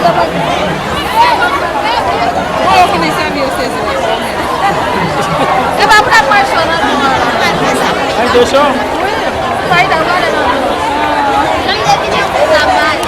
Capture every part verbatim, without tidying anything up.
Bon, yo konnen sa, men yo sezi la. E pa pou n ap pran cho nan tou an la. An de cho? Wi. Fayda, w ale nan tou an. Jan m te vini an se sa m ale.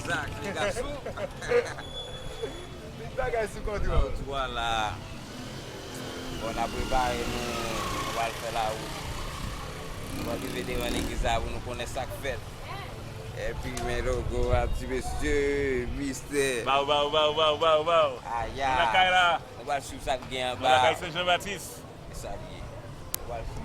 Zak, le gason. Tout bagay sou kontwòl. Tout bagay la. Bon, n ap prepare nou, nou pral fè lawout. Nou pral rive devan legliz la pou nou konnen sa k fèt. Epi men logo a ti mesye, mistè. Baw, baw, baw, baw, baw, baw. Aya. Nou lakay la. Nou pral swiv sa k gen anba. Nou lakay Sen Jan Batis. E sa l ye. Ou pral swiv.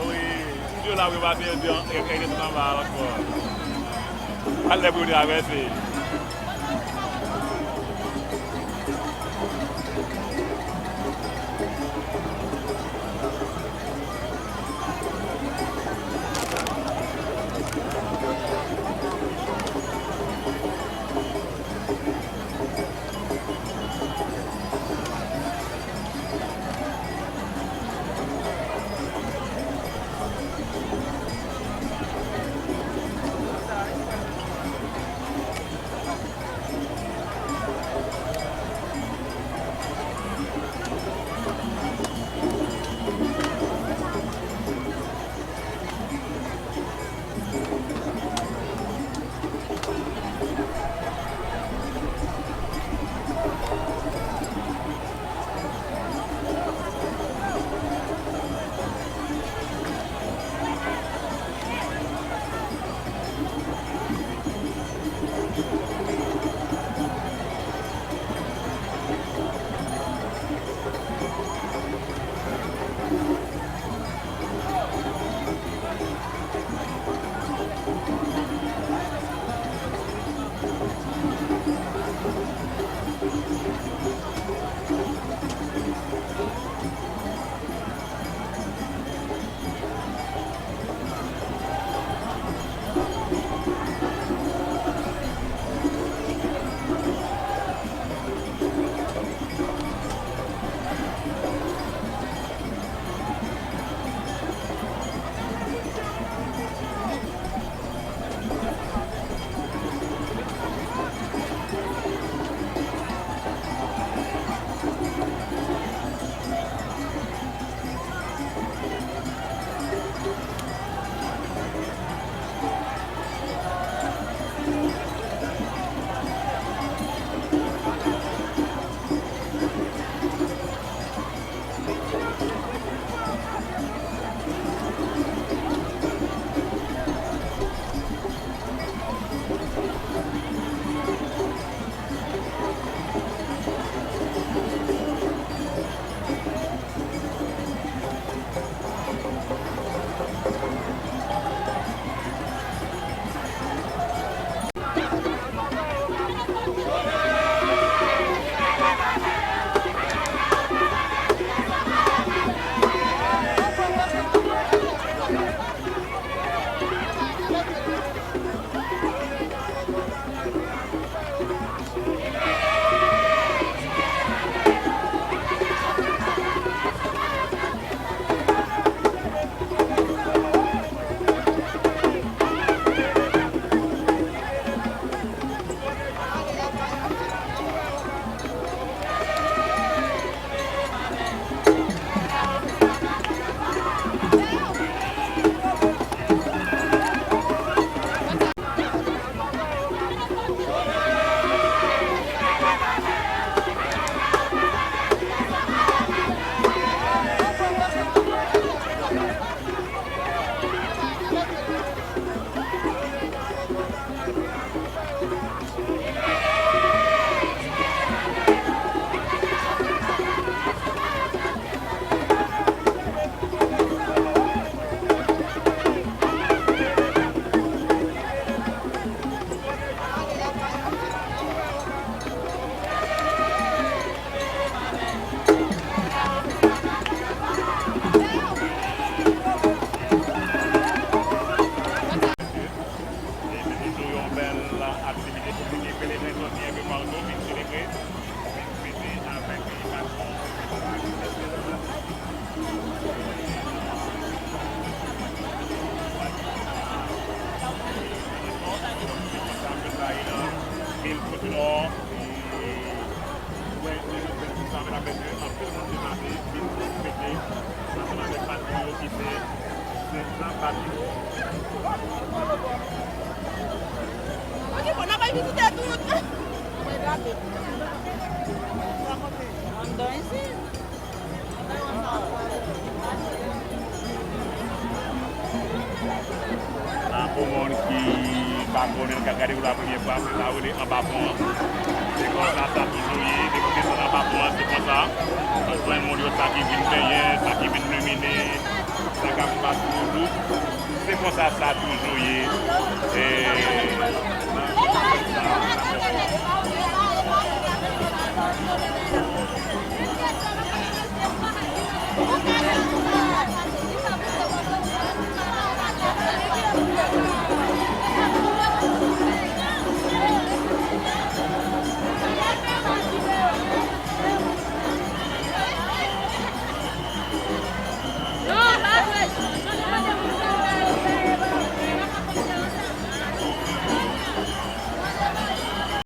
Wi, tout yo la wi, pase yo di an, e, e, e, anba ankò. Al lè pou yo travèse. Pelegrin sòti enpe partou, vin selebre, vin fete avèk patwon. Vil Kotenò, e, wè, nou fè tout sa, men apre ke anpil moun depase, vin fete, ansanm avèk patwon yo ki se, se Jean Baptiste. Ok, bon, n ap al vizite tout. Mwen gade. Anndan isi. A, pou moun ki pa konnen, k ap gade pou la premyè fwa, se sa yo rele anba pon an. Se konsa sa toujou ye, depi w desann anba pon an, se konsa. Ou jwenn moun yo, sa ki vin benyen, sa ki vin liminen, sa k ap bat sou wout. Se konsa sa toujou ye. E,